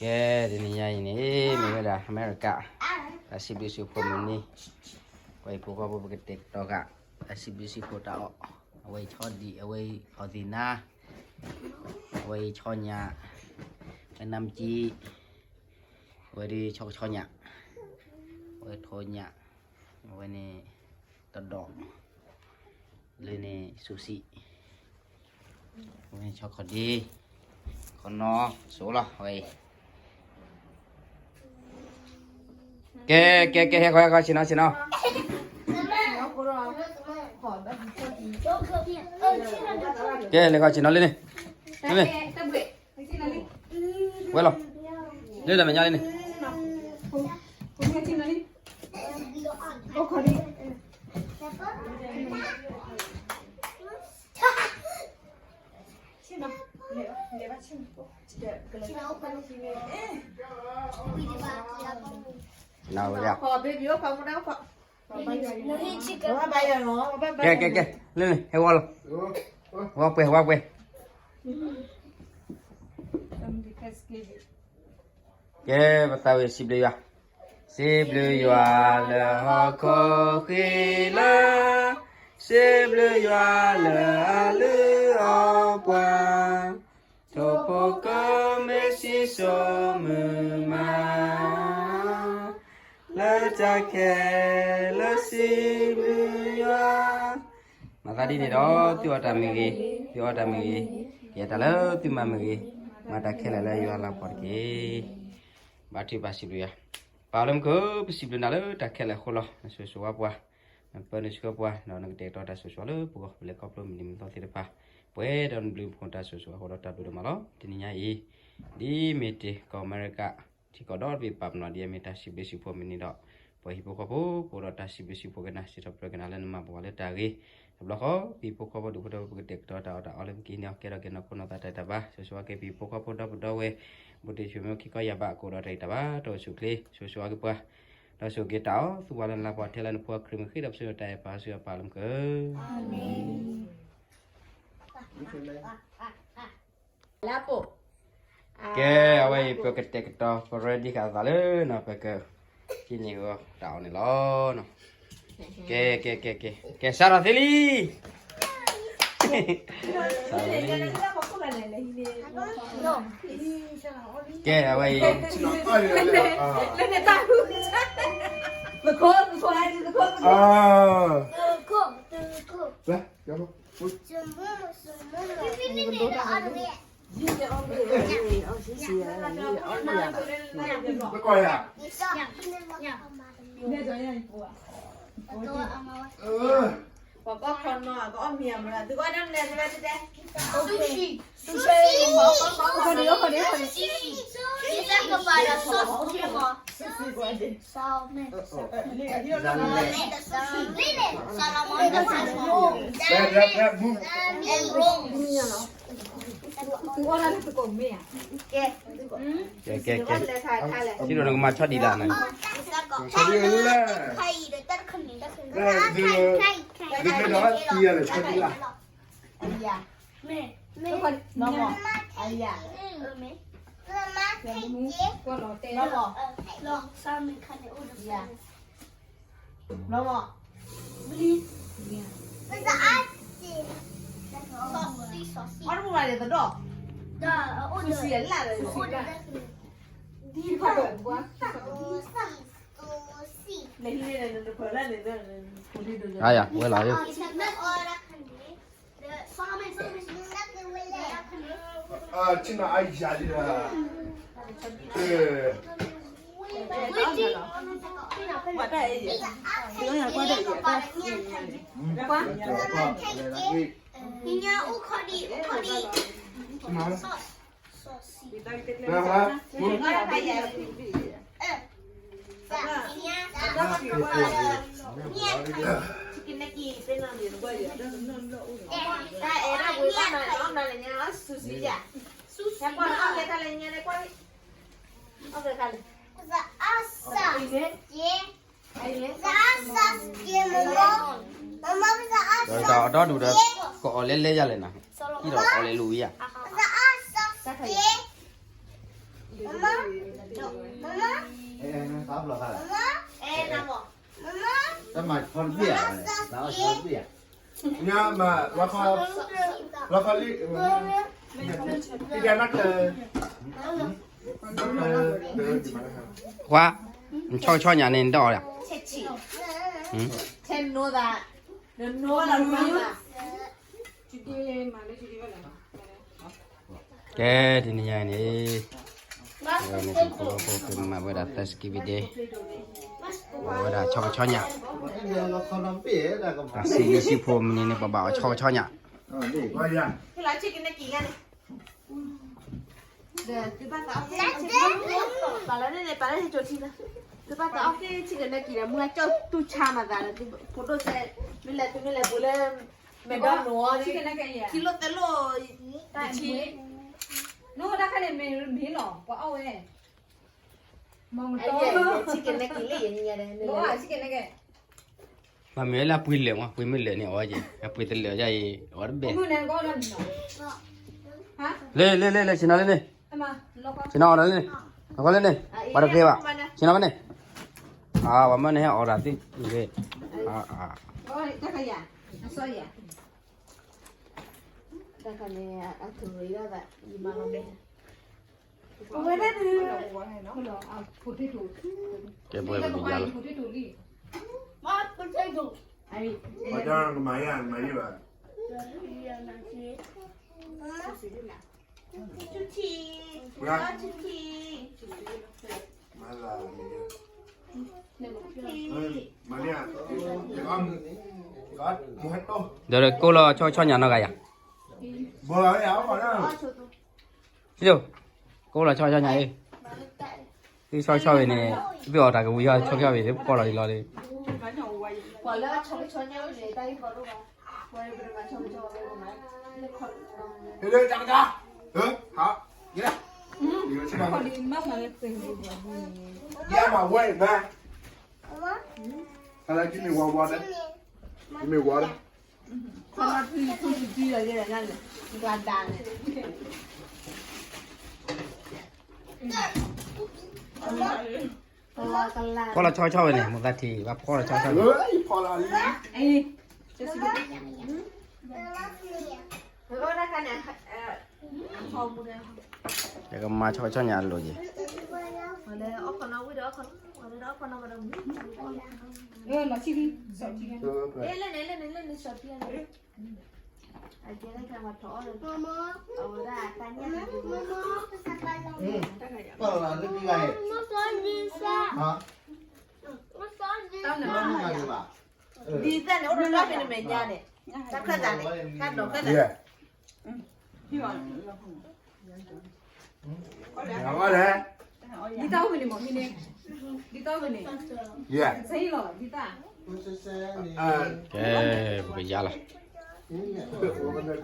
ကဲ တနံၤညါအံၤန့ၣ် မ့ၢ်ဝဲဒၣ်အမဲရကၤ တၢ်စံးဘျုးစံးဖှိၣ်မုၢ်နံၤ, ပှၤဟံၣ်ဖိဃီဖိပကတဲာ်ကတီၤဃာ် တၢ်စံးဘျုးစံးဖှိၣ်တၢ်အီၣ်, အဝဲအံၤဆီဒံၣ်, အဝဲအံၤအီၣ်သ့ၣ်နါ, အဝဲအံၤဆီညၣ်, အနါမကံ, အဝဲဒၣ်ဆီကဆီညၣ်, အဝဲထိညၣ်, အဝဲန့ၣ်တဒီး, လၢန့ၣ်စူၤစံး, အဝဲန့ၣ်ဆီခီၣ်ဒ့, ခီနီၤစိလီၤ အဝဲအံၤ. ကဲ ကဲ ကဲ ဟဲဃီ ဟဲဃီ ဆ့ၣ်နီၤ ဆ့ၣ်နီၤ. ကဲ လဲၤဃီ ဆ့ၣ်နီၤလံန့ၣ်, လံန့ၣ်, ဝဲလီၤ, လံဒီးမဲာ်ညါလံန့ၣ်, ဆ့ၣ်နီၤဝဲဒၣ်, ကဲ ကဲ ကဲ လံန့ၣ် ဟဲဝဲလီၤ, ဝဲပှဲၤ ဝဲပှဲၤ. ကဲ ပသးဝံၣ်စံးဘျုးယွၤ, စံးဘျုးယွၤလၢဟီၣ်ခိၣ်ဃံလၤ, စံးဘျုးယွၤလၢအလုၢ်အီၣ်ပှၤ, ထိၣ်ဖိကီၢ်ဖိမ့ၢ်စံၣ်စိၤမုာ်မး, လၢတၢ်ခဲလၢာ်စံးဘျုးယွၤ. မၤသးဒ်န့ၣ်ဒီး သုအီၣ်တၢ်မ့ၢ်ဂ့ၤ, သုအီတၢ်မ့ၢ်ဂ့ၤ, ကဲတၢ်လၢသုမၤမ့ၢ်ဂ့ၤ, မၤတၢ်ခဲလၢာ်လၢယွၤလၤကပီၤတက့ၢ်. ဘါထုကဖၣ်စံးဘျုးယွၤ, ပၢ်လၢမူခိၣ် ပစံးဘျုးနၤလၢတၢ်ခဲလၢာ်အဃိလီၤ. နဆိၣ်ဂ့ၤဆိၣ်ဝါပှၤ, နပၢနဆှၢပှၤ, ဒီးနကတဲာ်ကတီၤတၢ်ဆိၣ်ဂ့ၤဆိၣ်ဝါလၢပဂီၢ် ပလဲၤခီဖျိမုၢ်နံၤမုၢ်သီသ့ၣ်တဖၣ်, ပှဲၤဒီးနဘျုးနဖှိၣ်တၢ်ဆိၣ်ဂ့ၤဆိၣ်ဝါအဃိဒီးတၢ်ဘျုးဒိၣ်မးလီၤ. တနံၤညါအံၤ ဒ်မ့ၢ်တ့ၢ်ကီၢ်အမဲရကၤ ထံကီၢ်ဒီတဘ့ၣ်ပာ်ပနီၣ်ဒ်အမ့ၢ်တၢ်စံးဘျုးစံးဖှိၣ်မုၢ်နံၤဒီး ပှၤဟံၣ်ဖိဃီဖိ ပအိၣ်ဒီးတၢ်စံးဘျုးစံးဖှိၣ်ကနၤ စံးထီၣ်ပတြၢၤကနၤလၢ နမၤပှၤလၢတၢ်ဂ့ၤ, တဘျီဃီ ပဟံၣ်ဖိဃီဖိဒူၣ်ဖိထၢဖိ ပကတဲာ်ကတီၤတၢ်အီၣ်တၢ်အီလၢပကဟံးန့ၢ်အီၤ ကဲထီၣ်က့ၤနီၢ်ခိနီၢ်သးတၢ်တၢ်ဘါ, ဆိၣ်ဂ့ၤဆိၣ်ဝါက့ၤပဟံၣ်ဖိဃီဖိဒီပုၢ်ဒီဝဲၢ်, ဘူးတံၢ်ဆူၣ်မ့ၢ်ခံကီၢ်ယၤဘၣ် ကအိၣ်ဒီးတၢ်ဂံၢ်တၢ်ဘါ တအိၣ်ဆူၣ်အိၣ်ချ့, ဆိၣ်ဂ့ၤဆိၣ်ဝါက့ၤပှၤ, ဒီးဆိၣ်ဂ့ၤတၢ်အီၣ်သူၣ်ပှၤလၢနလၤပှၤထဲလၢနဖိအချံမ့ၢ်ဃ့ဒီးပစိၤတၢ်အဲၣ်ပာ်ဆူအပၢ်လၢမူခိၣ် ကဲ အဝဲအံၤ ပကတဲာ်ကတီၤ ပreadyဃာ်သးလၢနီၤ ပကဟံးန့ၢ်ဂီၤတၢ်အီၣ်န့ၣ်လီၤ. ကဲ ကဲ ကဲ ကဲ ကဲစးထီၣ်သ့လံ. ကဲ အဝဲအံၤ ပှၤကီၢ်ခီနီၤ ကအီၣ်မ့ၤအမရၣ် သုကီၣ်ဒၣ်မနုၤလဲၣ် သုဘၣ်တဲတဲ sushi. Sushi. Sushi. Sushi. Is that the sauce? Salmon. Salmon. Salmon. Salmon. And prawns. ကဲ ကဲ ကဲ ကဲ ထံၣ်ဒီးနကမၤဆီဒံးလၢန ဆီဒံးလၢ ဒုးမ့ၢ်ဒီးဆီဒံးလၢ အယၤ မ့ၢ် မ့ၢ် မ့ၢ် အယၤ မ့ၢ် မ့ၢ် ဘျီမီၤ ဘျီ ပသးအါစ့ၢ် စီၤဆံ အီၣ်တမူဘၣ်န့ၣ်သဒီး စီၤဆံအလၢ်လၢ ဒ်ခီၣ်ဘၣ်ကွၢ် စီၤဆံ လဲၤဟံးန့ၣ် နဖၢလၢန့ၣ် အယၤ ဝဲလီၤယိ ဆ့ၣ်နီၤအယၤလံဒီး ဒီးတၢ်အီၣ်ဒီဒူၣ်ဒီး ကအီၣ်လဲလဲယၤလဲၣ်နၤ, ဟံၣ်ဒီးအီၣ်လဲလူၤဝံၤယၤ, ပသးအါစ့ၢ် မမ မမ အဲ အဲ နမ တမၤဆီတဘ့ၣ်ဧါ, နဆီတဘ့ၣ်ဧါ, ညါမၤ လီၤခီ လီၤခီလံ, တကနၣ်က ခွါ, နဆီကဆီညါန့ၣ် နတအီၣ်ဒၣ်, ထဲနိသး, နနိလီၤမၤ, ကဲ, တနံၤညါအံၤန့ၣ် ဝဲန့ၣ် ပဖိဖိကမၤဝဲဒၣ် Thanksgiving Day, ဝဲဒၣ်ဆီကဆီညါ, တၢ်စံးဘျုးစံးဖှိၣ်မနုၤန့ၣ် ပဘၣ်အီၣ်ဆီကဆီညါ. ဒီးသုဘၣ်သးအီၣ်က့ၤ ပာ်လီၤန့ၣ်န့ၣ် ပာ်လီၤဟဲကၠိထံလီၤ, သုဘၣ်သးအီၣ်က့ၤ ဆံးကနဲက့ၤဒီး မုၢ်အကၠီၣ်တူၢ်ဆါမၤသးဒီး သုဖိဒိၣ်စဲး မ့ၢ်လဲၤသုမ့ၢ်လဲၤပူၤလၢ မဲာ်ဒီနီၤ ခံလိၣ်သဲလိၣ် တဆံ, နီၢ်တၢ်ခါန့ၣ်မ့ၢ်မ့ၢ်လီၤ ပှၤအီၣ်ဝဲ မ့ၢ်မ့ၢ်လၢပှ့ၤလၢာ်မး ပှ့ၤမ့ၢ်လၢာ်န့ၣ်အီၣ်က့ၤ အပှ့ၤတလၢာ်ဒ်အံၤ အီၣ်တဘ့ၣ်, လၢလၢလၢ ဆ့ၣ်နီၤလၢန့ၣ်, ဆ့ၣ်နီၤအီၣ်လၢန့ၣ်, အီၣ်လၢန့ၣ်, ပှၤတသ့ဘၣ်, ဆ့ၣ်နီၤဖဲန့ၣ်, ပှၤမၢန့ၣ်ဟဲအီၣ်တၢ်သ့, ကဲပဝဲပကယါလီၤ, ဒီးကိၣ်လီၤဆီဆီညါနီၢ်ဂၤယၤ, ကိၣ်လီၤဆီဆီညါအံၤ, သုဆီဆီဝံၤန့ၣ်, သုအီၣ်တၢ်ကဝံၤဟီ ဆီဆီဝံၤ သုဖီလီၤလံလီၤလံ ဖီလီၤဆီဆီဝဲန့ၣ် မိၢ်သးထံၣ် ဘၣ်ဖီလီၤဆီဆီန့ၣ်, ယကမၤဆီဆီညါအလိၤက့ၤ, ဒ်သိးန့ၣ် အိၣ်ဒီးတၢ်ဖဲန့ၣ်မဲာ်ညါန့ၣ်, တၢ်ခၢၣ်သးန့ၣ် တၢ်ဒိးခၢၣ်သးန့ၣ်, ဒ်သိးဝဲန့ၣ်မ့ၢ်မ့ၢ်န့ၣ်, ဒ်သိးဝဲန့ၣ်, စဟံလီၤ ဒ်သိး, ကဲ, ပကယါလီၤ,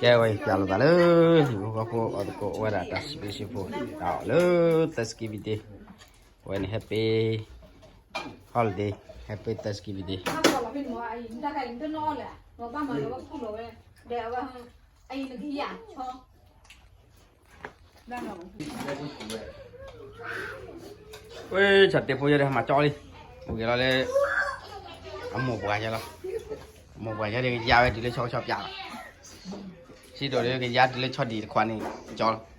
ကဲဝဲ ယါလီၤသးလၢ ဟံၣ်ဖိဃီဖိအီၤသကိးဝဲဒၣ်တၢ်စံးဘျုးစံးဖှိၣ် တၢ်အီၣ်လၢ Thanksgiving Day, ဝဲန့ၣ် Happy Holiday, Happy Thanksgiving Day. ဝဲ ဆီၣ်တဲာ်ဖိယဲဒၣ်မၤကၠီလံ, အိၣ်က့ၤလီၤလၢ အမိၢ်ပှၢ်ယဲလီၤ, အမိၢ်ပှၢ်ယဲဒၣ်ကယါဝဲတုၤလၢဆီဆီပၠးလီၤ, စံးဒိၣ်ဒီးကယါတုၤလၢဆီဒံၣ်တခွးန့ၣ် ကၠီလီၤ, စံးဒိၣ်လၢ ဆီဒံၣ်ပှဲၤန့ၣ်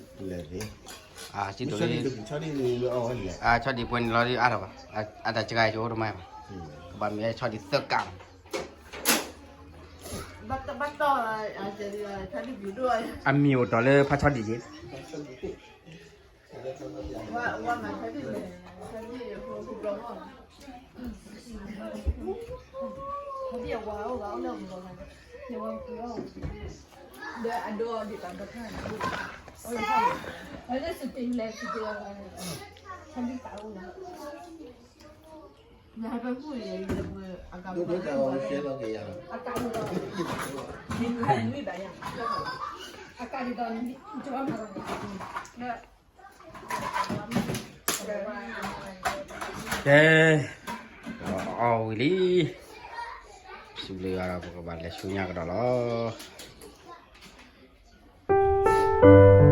လီၤဒ်အါထီၣ်ဘၣ်, အတၢ်စှၤကၠိတမၤဘၣ်, ကဘၣ်မ့ၢ်ဆီဒံၣ်သၢကးလီၤ, အမံၤအိၣ်တီၢ်လၢဖးဆီဒံၣ်က့ၤ ကဲ, အီၣ်ဝံၤလံ, စံးဘျုးဂၤဒီး ပကဘၣ်လဲၤဆူညါကဒီးလီၤ.